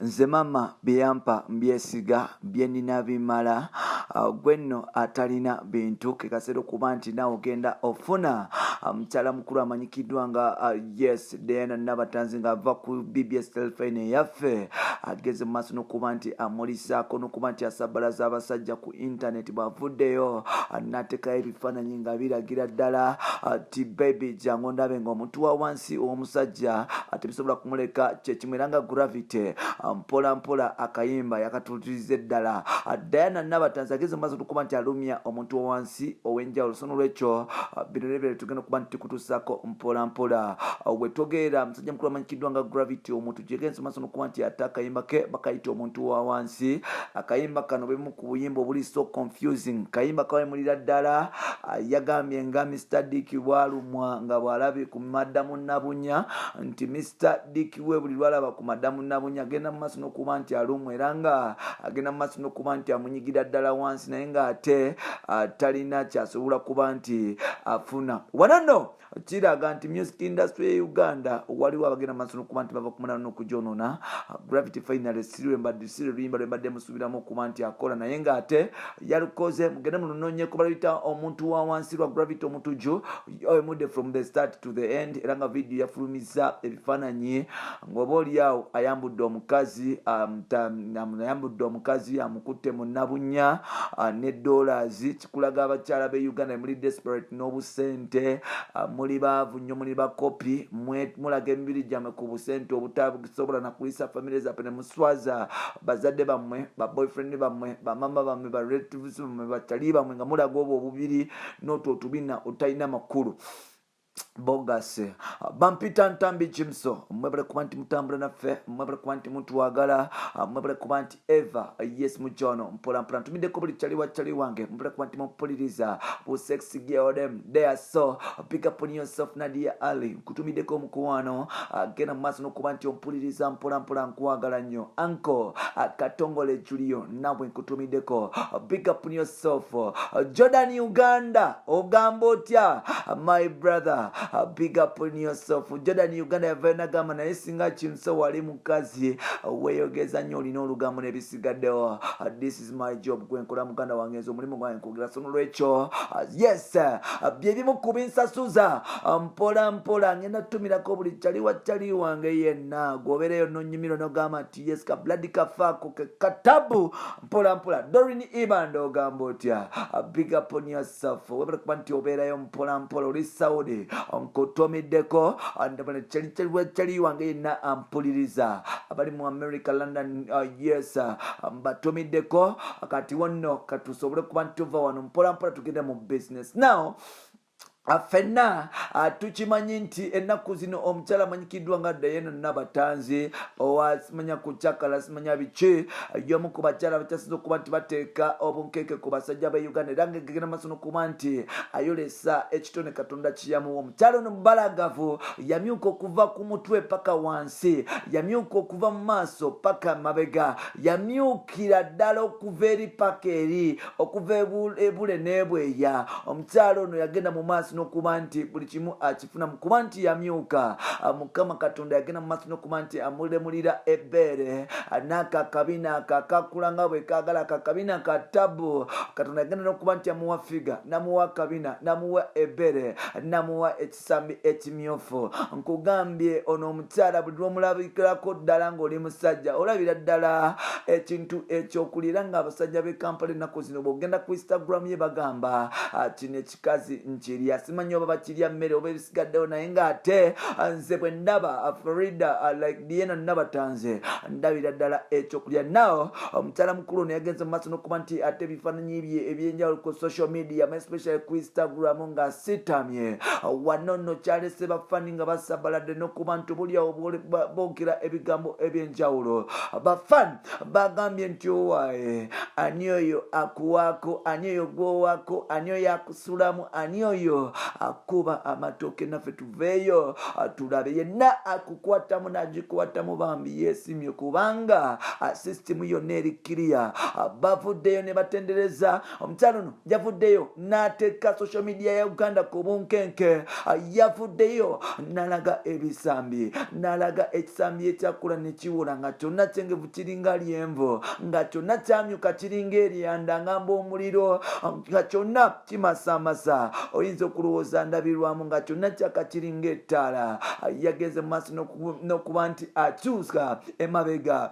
Nze mama byeyampa mbyesiga, byenina bimala. Gwe nno atalina bintu, ke kaseera okuba nti naawe ogenda ofuna. Mukyala mukulu amanyikiddwa nga yes Diana Nabatanzi ng'ava ku BBS Telefine eyaffe ageze mu maaso n'okuba nti amulisaako n'okuba nti asabbalaza abasajja ku intaneti bw'avuddeyo n'ateekayo ebifaananyi nga biragira ddala ti baby jangu ndabe ng'omuntu wa wansi ow'omusajja tebisobola kumuleka kyekimu era nga Gravity mpola mpola akayimba yakatuutiriza ddala. Diana Nabatanzi ageze mu maaso n'okuba nti alumya omuntu wa wansi ow'enjawulo, so n'olwekyo bino nebirala tugenda okuba nti tukutuusaako mpola mpola. Wetwogerera musajja mukulu amanyikiddwa nga Gravity omuntu gyegenze maaso n'okuba nti ate akayimba ke bakayita omuntu wa wansi. Akayimba kano bwemu ku buyimba obuli so confusing, kayimba kawemulira ddala. Yagambye nga Mr Dick bwalumwa nga bwalabye ku madamu Nabunya, nti Mr Dick we buli lwalaba ku madamu Nabunya agenda mu maaso n'okuba nti alumwa, era nga agenda mu maaso n'okuba nti amunyigira ddala wansi, naye ng'ate talina kyasobola kuba nti afuna. Wano nno kiraga nti music industry ye Uganda waliwo abagenda maaso nokuba nti bava kumunana n'okugyonona. Gravity finally sirwembadde siri luyimba lwembadde musuubiramu okuba nti akola, naye ng'ate yalukoze. Mugende mulunonyeko, baluyita omuntu wa wansi lwa Gravity Omutuju emudde from the start to the end, era nga video yafulumiza ebifaananyi ng'oba oliawo ayambudde omukazi, ayambudde omukazi amukutte mu nabunya ne dollars. Kikulaga abakyala be Uganda muli desperate n'obusente, muli baavu nnyo, muli bakopi, mulaga emibiri gyammwe ku busente obutasobola nakulisa famire zaffe, ne muswaza bazadde bammwe, ba boyfriend bammwe, bamama bammwe, ba relatives bammwe, bakyali bammwe, nga mulaga obwo obubiri n'otwo otubina otalina makulu bogus. Bampita Ntambi Jimso. Mwebale kuba nti mutambula naffe, mwebale kuba nti mutwagala, mwebale kuba nti eva yes mujono mpola mpola. Ntumiddeko buli kyali wa kyali wange, mwebale kuba nti mumpuliriza bu sexy girl them there, so pick up on yourself. Nadia Ali, nkutumiddeko omukwano, genda mu maaso n'okuba nti ompuliriza mpola mpola, nkwagala nnyo. Uncle Katongole Julio, nawe nkutumiddeko, big up on yourself. Jordan Uganda, ogamba otya my brother? Big up on yourself. Jordan Uganda yavayo nagamba, naye singa Kinso wali mukazi, weeyogeza nnyo, olina olugambo n'ebisigaddewo. This is my job gwenkola, muganda wange, nze omulimu gwange nkwogera, so nolwekyo yes byebimu ku binsasuza. Mpola mpola ngenda tutumirako buli kyali wa kyali wange yenna gwobeereyo nonyumirwa nogamba nti yes ka blood kafaako ke katabu. Mpola mpola, Dorin Ibanda, ogamba otya? Big up on yourself, webale kuba nti obeerayo mpola mpola, oli Saudi, nkutumiddeko. Kyali wange yenna ampuliriza abali mu America, London, yes mbatumiddeko. Kati wonno katusobole kuba nti tuva wano mpola mpola tugende mu business now. Ffenna tukimanyi nti ennaku zino omukyala amanyikiddwa nga Diana Nabatanzi owa simanya kucakala simanya biki, y'omu ku bakyala abakyasinza okuba nti bateeka obunkeeke ku basajja ba Uganda, era nga egenda maaso n'okuba nti ayolesa ekitone Katonda kiyamuwa. Omukyala ono mubalagavu, yamyuka okuva ku mutwe paka wansi, yamyuka okuva mu maaso paka mabega, yamyukira ddala okuva eri paka eri, okuva ebule n'ebweya. Omukyala ono yagenda mu maaso n'okuba nti buli kimu akifuna mu kuba nti yamyuka. Mukama Katonda yagenda mu maaso n'okuba nti amulemulira ebbeere n'ako akabina ako akakula nga bwe kaagala, ako akabina ka tabu. Katonda yagenda n'okuba nti amuwa figure, n'amuwa akabina, n'amuwa ebbeere, n'amuwa ekisambi ekimyufu. Nkugambye, ono omukyala buli lwomulabikirako ddala ng'oli musajja olabira ddala ekintu ekyokulya, era ng'abasajja b'e Kampala ennaku zino bw'ogenda ku Instagram ye bagamba, "Kino ekikazi nkirya." Simanyi oba bakirya mmere oba ebisigaddewo, naye ng'ate nze bwe ndaba Farida like Diana Nabatanze ndabira ddala ekyokulya. Now omukyala mukulu ono yagenze mu maaso n'okuba nti ate ebifaananyi bye ebyenjawulo ku social media, especially ku Instagram, ng'asitamye wano nno kyalese bafani nga basabaladde n'okuba nti obulyawo boogera ebigambo ebyenjawulo. Bafani bagambye nti, "Owaaye, ani oyo akuwaako? Ani oyo gwowaako? Ani oyo akusulamu? Ani oyo?" Akuba amatooke naffe tuveeyo tulabe. Yenna akukwatamu n'agikwatamu bambi yeesimye kubanga sisitimu yonna eri kiriya. Bavuddeyo ne batendereza omukyalo ono, yavuddeyo n'ateeka social media ya Uganda ku bunkenke. Yavuddeyo n'alaga ebisambi, n'alaga ekisambi ekyakula ne kiwula nga kyonna kyengevu kiringa lyenvu, nga kyonna kyamyuka kiringa eryanda nga mba omuliro, nga kyonna kimasamasa, oyinza okulowooza ndabirwamu, nga kyonna kyaka kiringa ettaala. Yagenze mu maaso n'okuba nti akyusa emabega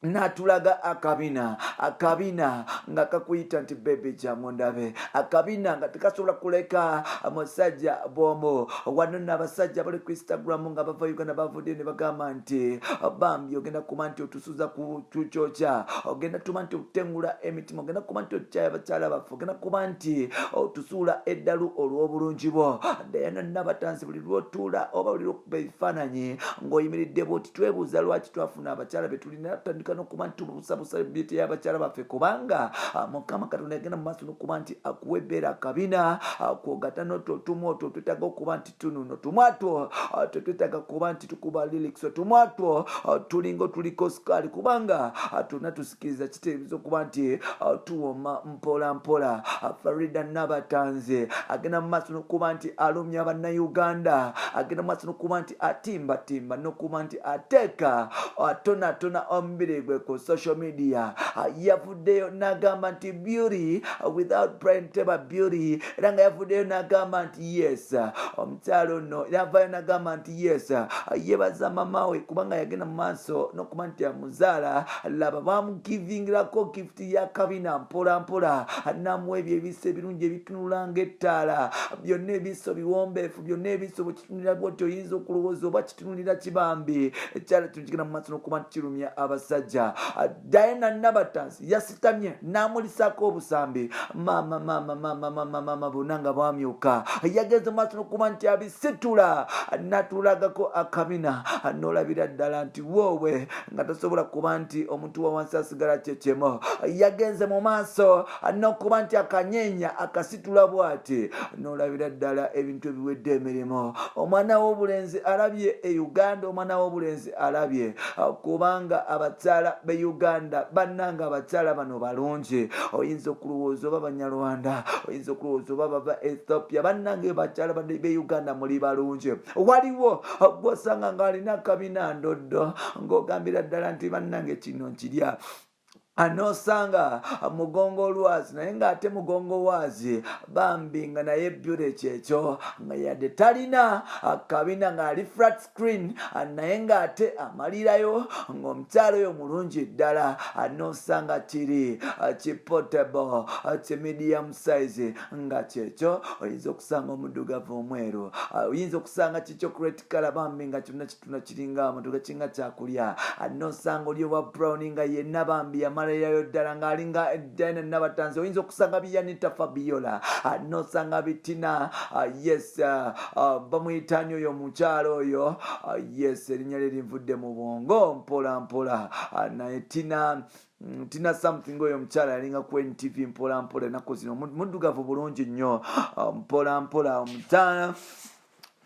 n'atulaga akabina, akabina nga kakuyita nti baby jangu ndabe, akabina nga tekasobola kuleka musajja bwomu. Wano nno abasajja bali ku Instagram nga bava Uganda bavuddeyo ne bagamba nti bambi ogenda kuba nti otusuza ku kyokya, ogenda tuba nti otengula emitima, ogenda kuba nti okyaya abakyala baffe, ogenda kuba nti otusuula eddalu olw'obulungi bwo. Diana Nabatanzi, buli lwotuula oba buli lwokuba ebifaananyi ng'oyimiridde bwoti, twebuuza lwaki twafuna abakyala be tulina. Tutandika n'okuba nti tubusabusa beauty y'abakyala baffe, kubanga Mukama Katonda yagenda mu maaso n'okuba nti akuwa ebbeera akabina kwogata n'otwo otumu otwo twetaaga okuba nti tununo tumwatwo tetwetaaga kuba nti tukuba lyrics, otumwatwo tulinga otuliko sukaali, kubanga tonna tusikiriza, kitegeeza okuba nti tuwoma mpola mpola. Farida Nabatanzi agenda mu maaso n'okuba nti alumya Bannayuganda, agenda mu maaso n'okuba nti atimbatimba n'okuba nti ateeka atonatona omubiri gwe ku social media. Yavuddeyo n'agamba nti beauty without brain teba beauty, era nga yavuddeyo n'agamba nti yes, omukyalo ono yavayo n'agamba nti yes, yebaza mama we kubanga yagenda mu maaso n'okuba nti amuzaala. Laba, bamugivingirako gift ya kabina mpola mpola, namuwa ebyo ebiso ebirungi ebitunula ng'ettaala, byonna ebiso biwombeefu, byonna ebiso bwekitunulira bwoti oyinza okulowooza oba kitunulira kibambi. Ekyala kino kigenda mu maaso n'okuba nti kirumya abasajja. Diana Nabatanzi yasitamye n'amulisaako obusambi, maama maama maama maama maama, bonna nga bwamyuka. Yagenze mu maaso n'okuba nti abisitula natulagako akabina, n'olabira ddala nti woowe, nga tasobola kuba nti omuntu wa wansi asigala kyekyemo. Yagenze mu maaso n'okuba nti akanyenya akasitula bw'ati, n'olabira ddala ebintu ebiwedde emirimu. Omwana w'obulenzi alabye e Uganda, omwana w'obulenzi alabye, kubanga abakyala be Uganda bannanga, abakyala bano balungi, oyinza okulowooza oba Banyarwanda, oyinza okulowooza oba bava Ethiopia. Bannange bakyala be Uganda muli balungi. Waliwo gwosanga ng'alina akabina ndoddo, ng'ogambira ddala nti bannange kino nkirya. Anosanga mugongo lwazi, naye ng'ate mugongo waazi bambi nga naye beauty kyekyo, nga yadde talina kabina, ng'ali flat screen, naye ng'ate amalirayo ng'omukyalo oyo mulungi ddala. Nosanga kiri kiportable, ki medium size, nga kyekyo. Oyinza okusanga omuddugavu omweru, oyinza okusanga kichocolate color bambi, nga kyonna kituna kiringa amutuga kinga kyakulya. Nosanga oli owa brown nga yenna bambi yamalirayo ddala ng'alinga Diana Nabatanzi. Oyinza okusanga biyanita Fabiola, nosanga bitina, yes, bamuyitani oyo omukyalo oyo, yes, erinnya lye linvudde mu bwongo mpola mpola, naye Tina, Tina something. Oyo omukyala yalinga ku NTV mpola mpola ennaku zino, muddugavu bulungi nnyo, mpola mpola omukyala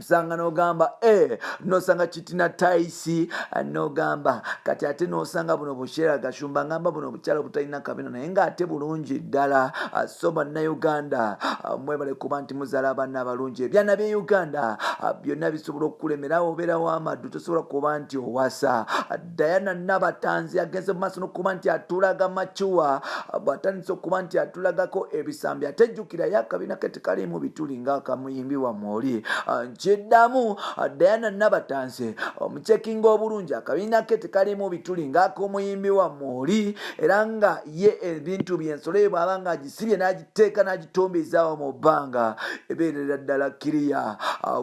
osanga nogamba e nosanga kitina taisi, nogamba kati ate nosanga buno bushera Gashumba, ngamba buno obukyala obutalina kabina naye ngaate bulungi ddala. So Bannayuganda, mwebale kuba nti muzaala abaana abalungi. Ebyana bye Uganda byonna bisobola okukulemera, obeerawo amaddu, tosobola kuba nti owasa. Diana Nabatanzi agenze mu maaso n'okuba nti atulaga macuwa, bw'atandise okuba nti atulagako ebisambi, ate jjukirayo akabina ke tekaliimu bituli ng'akamuyimbi wammwe oli. Nkiddamu, Diana Nabatanzi omucekinga obulungi, akabina ke tekaliimu bituli ng'ak'omuyimbi wammwe oli, era nga ye ebintu by'ensolo eyo bw'aba ng'agisibye n'agiteeka n'agitumbizaawo mu bbanga, ebeerera ddala kiriya.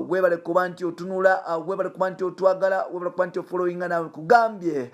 Weebale kuba nti otunula, weebale kuba nti otwagala, weebale kuba nti ofollowinga. Nawe kugambye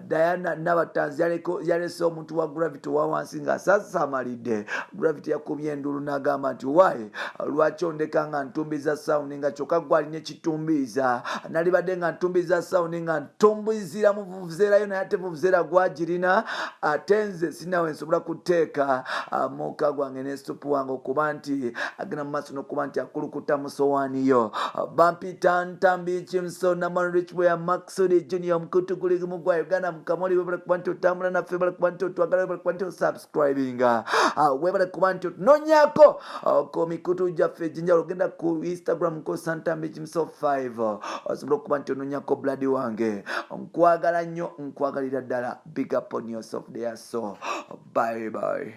Diana Nabatanzi yalese omuntu wa Gravity owa wansi ng'asasamalidde. Gravity yakubye enduulu n'agamba nti, "Why, lwaki ondeka nga ntumbiza sound nga kyokka Kyokka gwe alina ekitumbiiza, nalibadde nga ntumbiiza sawundi nga ntumbizira mu vuvuzeerayo, naye ate vuvuzeera gwagirina, ate nze sinawe nsobola kuteeka mukka gwange ne supu wange okuba nti agenda mu maaso n'okuba nti akulukuta mu sowaani yo. Bampita Ntambi Kimso Naman Rich Boy Maxudi Junior, omukutu guli gumu gwa Uganda mukamoli. Webale kuba nti otambula naffe, webale kuba nti otwagala, webale kuba nti osubscribinga, webale kuba nti otunonyako ku mikutu gyaffe egy'enjawulo. Ogenda ku Instagram ko Santambi Kimso 5, osobola okuba nti ononyako blood wange. Nkwagala nnyo, nkwagalira ddala. Big up on yourself there. So bye bye.